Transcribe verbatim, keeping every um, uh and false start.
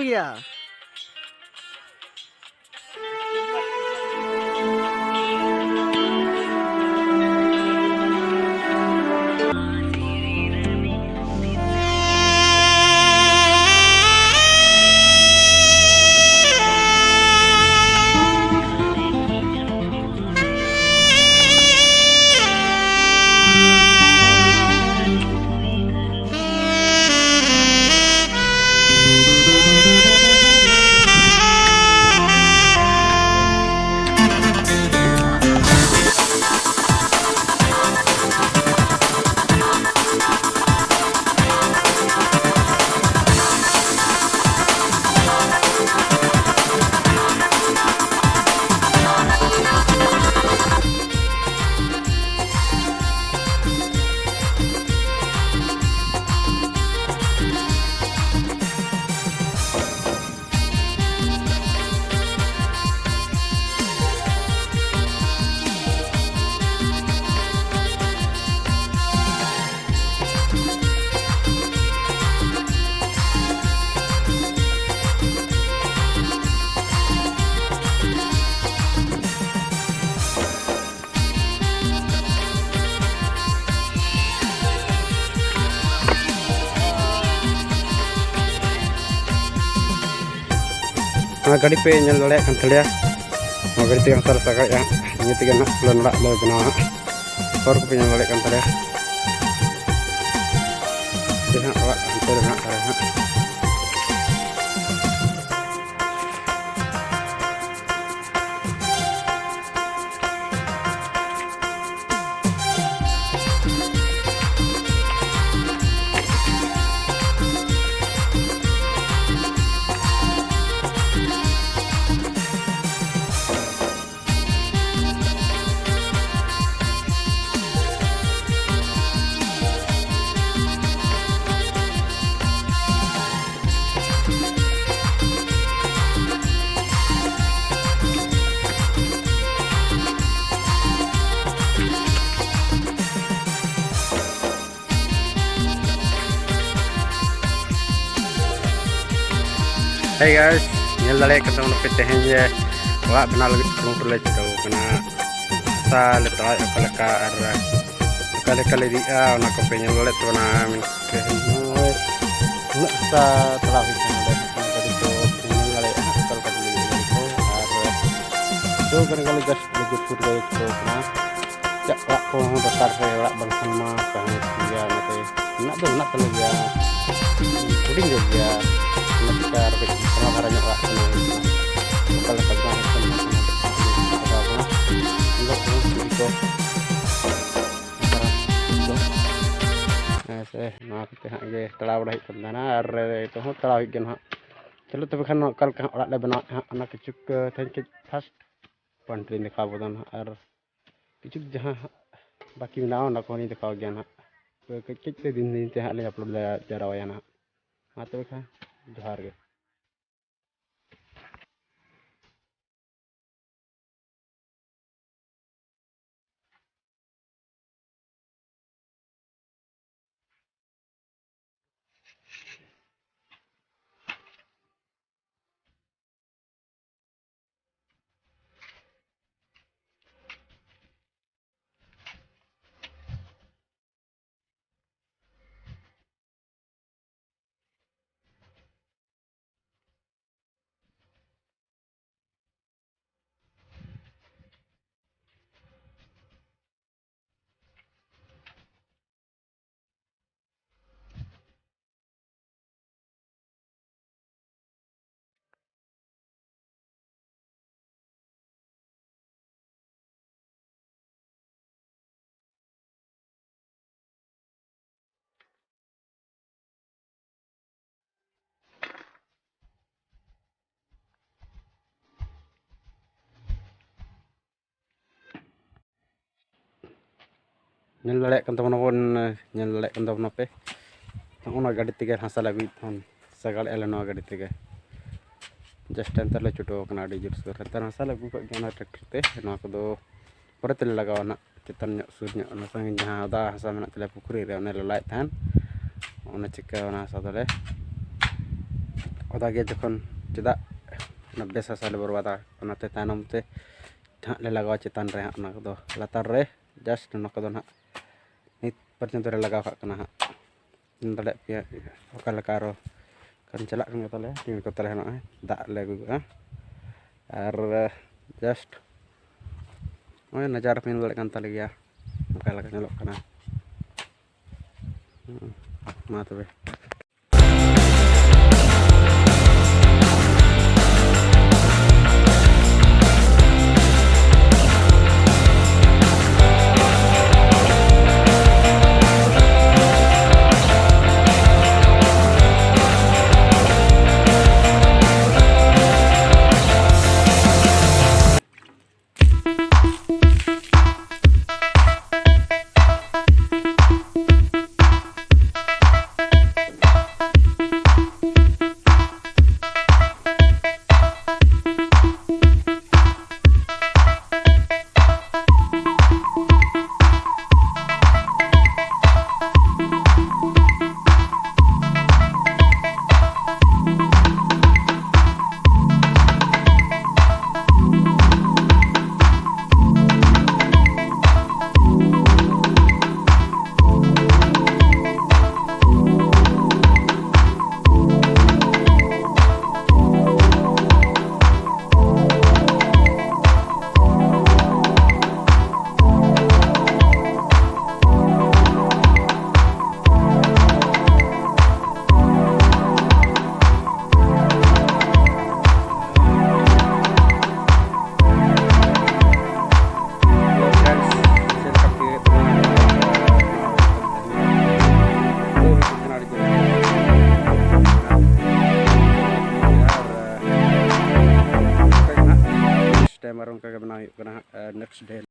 ᱜᱮᱭᱟ᱾ ᱱᱚᱣᱟ ᱜᱟᱹᱰᱤ ᱯᱮ ᱧᱮᱞ ᱫᱟᱲᱮᱭᱟᱜ ᱠᱟᱱ ᱛᱟᱞᱮᱭᱟ, ᱱᱚᱣᱟ ᱜᱟᱹᱰᱤ ᱛᱮᱜᱮ ᱦᱟᱥᱟ ᱞᱮ ᱥᱟᱜᱟᱲᱮᱜᱼᱟ᱾ ᱱᱤᱭᱟᱹ ᱛᱮᱜᱮ ᱱᱟᱦᱟᱜ ᱯᱞᱮᱱ ᱚᱲᱟᱜ ᱞᱮ ᱵᱮᱱᱟᱣᱟ ᱦᱟᱸᱜ᱾ ᱦᱚᱨ ᱠᱚᱯᱮ ᱧᱮᱞ ᱫᱟᱲᱮᱭᱟᱜ ᱠᱟᱱ ᱛᱟᱞᱮᱭᱟ᱾ ᱦᱟᱱᱛᱮ ᱦᱟᱸᱜ ᱚᱲᱟᱜ ᱦᱟᱱᱛᱮ ᱨᱮ ᱢᱮᱱᱟᱜ ᱛᱟᱞᱮᱭᱟ ᱦᱟᱸᱜ᱾ Hey guys, ᱧᱮᱞ ᱫᱟᱲᱮᱭᱟᱜ ᱠᱟᱱ ᱛᱟᱵᱚᱱᱟᱯᱮ ᱛᱮᱦᱮᱧ ᱡᱮ ᱚᱲᱟᱜ ᱵᱮᱱᱟᱣ ᱞᱟᱹᱜᱤᱫ ᱠᱩᱨᱩᱢᱩᱴᱩ ᱞᱮ ᱪᱷᱩᱴᱟᱹᱣ ᱠᱟᱱᱟ᱾ ᱦᱟᱥᱟ ᱞᱮ ᱛᱟᱲᱟᱣᱮᱫ ᱚᱠᱟ ᱞᱮᱠᱟ ᱟᱨ ᱚᱠᱟ ᱞᱮᱠᱟ ᱞᱮ ᱤᱫᱤᱭᱮᱫᱼᱟ, ᱚᱱᱟ ᱠᱚᱯᱮ ᱧᱮᱞ ᱫᱟᱲᱮᱭᱟᱜ ᱛᱟᱵᱚᱱᱟ᱾ ᱛᱮᱦᱮᱧ ᱱᱚᱜᱼᱚᱭ ᱩᱱᱟᱹᱜ ᱦᱟᱥᱟ ᱛᱟᱲᱟᱣ ᱦᱩᱭ ᱠᱟᱱᱟ ᱱᱚᱰᱮ, ᱜᱟᱹᱰᱤ ᱠᱚ ᱧᱮᱞ ᱫᱟᱲᱮᱭᱟᱜᱼᱟ ᱚᱠᱟ ᱞᱮᱠᱟ ᱛᱮᱞᱮ ᱤᱫᱤᱭᱟ ᱜᱟᱹᱰᱤ ᱠᱚ᱾ ᱟᱨ ᱪᱷᱩᱴᱟᱹᱣ ᱠᱟᱱ ᱜᱮᱭᱟᱞᱮ, just ᱞᱮ ᱡᱩᱛ ᱯᱩᱨᱟᱹᱣ ᱪᱷᱩᱴᱟᱹᱣ ᱠᱟᱱᱟ᱾ ᱪᱟᱜ ᱚᱲᱟᱜ ᱠᱚᱦᱚᱸ ᱫᱚᱨᱠᱟᱨ ᱥᱮ, ᱚᱲᱟᱜ ᱵᱟᱝᱠᱷᱟᱱ ᱢᱟ ᱛᱟᱦᱮᱸ ᱜᱮᱭᱟ, ᱚᱱᱟᱛᱮ ᱢᱮᱱᱟᱜ ᱫᱚ ᱢᱮᱱᱟᱜ ᱛᱟᱞᱮ ᱜᱮᱭᱟ, ᱦᱩᱰᱤᱧ ᱧᱚᱜ ᱜᱮᱭᱟ᱾ ᱚᱱᱟ ᱪᱤᱠᱟ ᱟᱨ ᱠᱟᱹᱡ ᱥᱮᱬᱟ ᱫᱷᱟᱨᱟ ᱧᱚᱜ ᱚᱲᱟᱜ ᱠᱟᱱᱟ, ᱚᱠᱟ ᱞᱮᱠᱟ ᱵᱟᱝ ᱦᱩᱭᱩᱜ ᱠᱟᱱᱟ, ᱚᱱᱟ ᱠᱚ ᱞᱟᱜᱟᱣ ᱠᱟᱱᱟ᱾ ᱟᱫᱚ ᱠᱚ ᱠᱩᱲᱤ ᱠᱚ ᱫᱟᱨᱟᱢ ᱫᱚ, ᱦᱮᱸ ᱥᱮ, ᱱᱚᱣᱟ ᱠᱚᱛᱮ ᱦᱟᱸᱜ ᱜᱮ ᱛᱟᱲᱟᱣ ᱵᱟᱲᱟ ᱦᱩᱭᱩᱜ ᱠᱟᱱ ᱛᱟᱦᱮᱱᱟ ᱟᱨ ᱱᱤᱛᱚᱜ ᱦᱚᱸ ᱛᱟᱲᱟᱣ ᱦᱩᱭᱩᱜ ᱜᱮᱭᱟ ᱱᱟᱦᱟᱜ᱾ ᱪᱚᱞᱚ ᱛᱚᱵᱮ ᱠᱷᱟᱱ ᱚᱠᱟ ᱞᱮᱠᱟ ᱦᱟᱸᱜ ᱚᱲᱟᱜ ᱞᱮ ᱵᱮᱱᱟᱣᱮᱫ ᱦᱟᱸᱜ, ᱚᱱᱟ ᱠᱤᱪᱷᱩ ᱛᱮᱦᱮᱧ ᱠᱟᱹᱡ first point ᱞᱤᱧ ᱫᱮᱠᱷᱟᱣ ᱟᱵᱚᱱᱟ ᱱᱟᱦᱟᱜ᱾ ᱟᱨ ᱠᱤᱪᱷᱩ ᱡᱟᱦᱟᱸ ᱦᱟᱸᱜ ᱵᱟᱹᱠᱤ ᱢᱮᱱᱟᱜᱼᱟ, ᱚᱱᱟ ᱠᱚᱦᱚᱸ ᱞᱤᱧ ᱫᱮᱠᱷᱟᱣ ᱜᱮᱭᱟ ᱱᱟᱦᱟᱜ᱾ ᱛᱚ ᱠᱟᱹᱡ ᱠᱟᱹᱡ ᱛᱮ ᱫᱤᱱ ᱫᱤᱱ ᱛᱮ ᱦᱟᱸᱜ ᱞᱤᱧ upload ᱡᱟᱣᱨᱟᱭᱟ ᱱᱟᱦᱟᱜ᱾ ᱢᱟ ᱛᱚᱵᱮ ᱠᱷᱟᱱ ᱡᱚᱦᱟᱨ ᱜᱮ᱾ ᱧᱮᱞ ᱫᱟᱲᱮᱭᱟᱜ ᱠᱟᱱ ᱛᱟᱵᱚᱱᱟᱵᱚᱱ, ᱧᱮᱞ ᱫᱟᱲᱮᱭᱟᱜ ᱠᱟᱱ ᱛᱟᱵᱚᱱᱟᱯᱮ, ᱱᱚᱜᱼᱚ ᱱᱚᱣᱟ ᱜᱟᱹᱰᱤ ᱛᱮᱜᱮ ᱦᱟᱥᱟ ᱞᱮ ᱟᱹᱜᱩᱭᱮᱫ ᱛᱟᱦᱮᱱ, ᱥᱟᱜᱟᱲᱮᱫᱼᱟ ᱞᱮ ᱱᱚᱣᱟ ᱜᱟᱹᱰᱤ ᱛᱮᱜᱮ᱾ Just ᱮᱱᱛᱮ ᱞᱮ ᱪᱷᱩᱴᱟᱹᱣ ᱟᱠᱟᱱᱟ ᱟᱹᱰᱤ ᱡᱳᱨᱥᱳᱨ᱾ ᱱᱮᱛᱟᱨ ᱦᱟᱥᱟ ᱞᱮ ᱟᱹᱜᱩ ᱠᱟᱜ ᱜᱮᱭᱟ ᱚᱱᱟ tractor ᱛᱮ, ᱱᱚᱣᱟ ᱠᱚᱫᱚ ᱯᱚᱨᱮ ᱛᱮᱞᱮ ᱞᱟᱜᱟᱣᱟ ᱱᱟᱜ, ᱪᱮᱛᱟᱱ ᱧᱚᱜ ᱥᱩᱨ ᱧᱚᱜ ᱚᱱᱟ ᱥᱟᱺᱜᱤᱧ ᱡᱟᱦᱟᱸ ᱚᱫᱟ ᱦᱟᱥᱟ ᱢᱮᱱᱟᱜ ᱛᱟᱞᱮᱭᱟ ᱯᱩᱠᱷᱨᱤ ᱨᱮ, ᱚᱱᱮ ᱞᱮ ᱞᱟᱭᱮᱫ ᱛᱟᱦᱮᱱ, ᱚᱱᱟ ᱪᱤᱠᱟᱹ ᱚᱱᱟ ᱦᱟᱥᱟ ᱫᱚᱞᱮ ᱚᱫᱟ ᱜᱮᱭᱟ ᱡᱚᱠᱷᱚᱱ ᱪᱮᱫᱟᱜ ᱚᱱᱟ ᱵᱮᱥ ᱦᱟᱥᱟ ᱞᱮ ᱵᱚᱨᱵᱟᱫᱟ? ᱚᱱᱟᱛᱮ ᱛᱟᱭᱱᱚᱢ ᱛᱮ ᱦᱟᱸᱜ ᱞᱮ ᱞᱟᱜᱟᱣᱟ ᱪᱮᱛᱟᱱ ᱨᱮ ᱦᱟᱸᱜ, ᱚᱱᱟ ᱠᱚᱫᱚ ᱞᱟᱛᱟᱨ ᱨᱮ ᱡᱟᱥᱴ ᱚᱱᱟ ᱠᱚᱫᱚ ᱦᱟᱸᱜ ᱱᱤᱛ ᱯᱚᱨᱡᱚᱱᱛᱚ ᱞᱮ ᱞᱟᱜᱟᱣ ᱠᱟᱜ ᱠᱟᱱᱟ ᱦᱟᱸᱜ᱾ ᱧᱮᱞ ᱫᱟᱲᱮᱭᱟᱜ ᱯᱮᱭᱟ ᱚᱠᱟ ᱞᱮᱠᱟ ᱟᱨᱚ ᱠᱟᱹᱢᱤ ᱪᱟᱞᱟᱜ ᱠᱟᱱ ᱜᱮ ᱛᱟᱞᱮᱭᱟ᱾ ᱴᱤᱢ ᱠᱚ ᱛᱟᱞᱮ ᱱᱚᱜᱼᱚᱭ ᱫᱟᱜ ᱞᱮ ᱟᱹᱜᱩ ᱠᱟᱜᱼᱟ᱾ ᱟᱨ ᱡᱟᱥᱴ ᱱᱚᱜᱼᱚᱭ ᱱᱟᱡᱟᱨ ᱯᱮ ᱧᱮᱞ ᱫᱟᱲᱮᱭᱟᱜ ᱠᱟᱱ ᱛᱟᱞᱮ ᱜᱮᱭᱟ ᱚᱠᱟ ᱞᱮᱠᱟ ᱧᱮᱞᱚᱜ ᱠᱟᱱᱟ᱾ ᱦᱩᱸ, ᱢᱟ ᱛᱚᱵᱮ᱾ ᱱᱮᱠᱥᱴ ᱰᱮ ᱟᱨ ᱚᱱᱠᱟ ᱜᱮ ᱵᱮᱱᱟᱣ ᱦᱩᱭᱩᱜ ᱠᱟᱱᱟ ᱦᱟᱸᱜ, ᱱᱮᱠᱥᱴ ᱰᱮ᱾